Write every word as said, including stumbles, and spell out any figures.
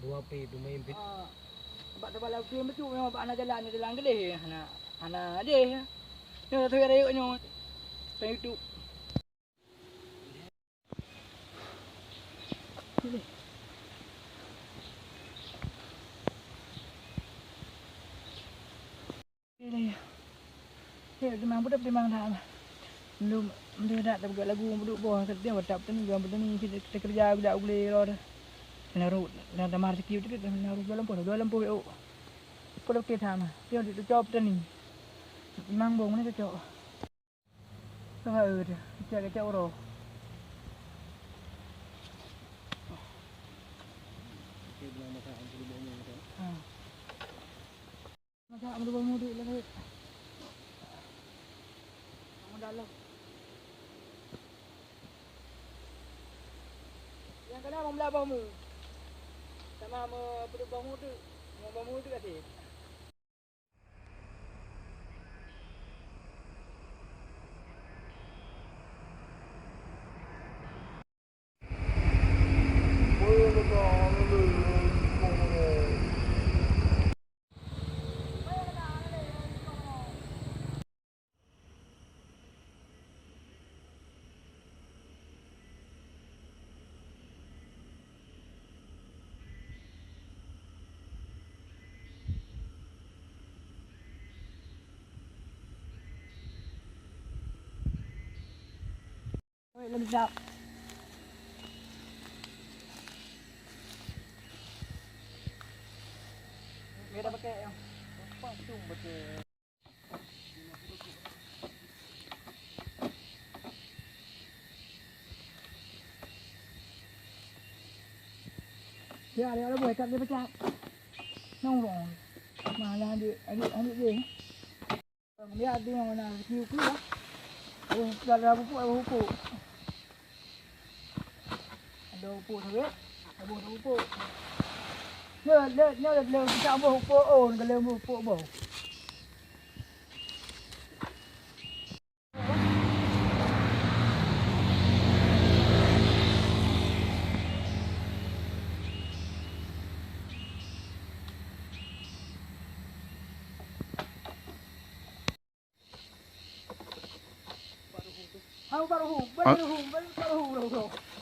Dua P pemain pit. Ah, bak teumpat lagu game betul memang bak hana jalan, jalan keudeh, hana, hana deh. Nyoe satu hari nyoe. Tang YouTube. Ilée. Hei, teumang, beudôh teumang that. Lom, lom that tapeugah lagu, beudôh boh, dia watap teuh, gam teuh, kita kerja, budak gule, lor. Naru, dan tamah rezeki, naru dua lampôh, dua lampôh, oh. Puluh kita mah, dia dicocok teuh ni. Teumang bong ni cocok. Tengah eh, dia, kecek-kecek uroe. Ha. Masak meudua mudik lagèe. Kamu dalam. Yang kena meumeulah boh mu. Sama me-, peudeuh boh mu tu. Boh mu tu kasih. Oi, lem sedap. Dia dah pakai yang. Apa tu pakai? Ya, dia ada buat kat dia pecah. Nong rong. Malah dia, adik, adik dia. Dia ada yang mana kiu kiu lah. Oh, dah ada pupuk, ada pupuk. Ada pupuk sawit, ada pupuk. Dia, dia, dia ada dalam pupuk, oh, dalam pupuk boh. Hau baru hu, baru hu, baru hu, baru hu.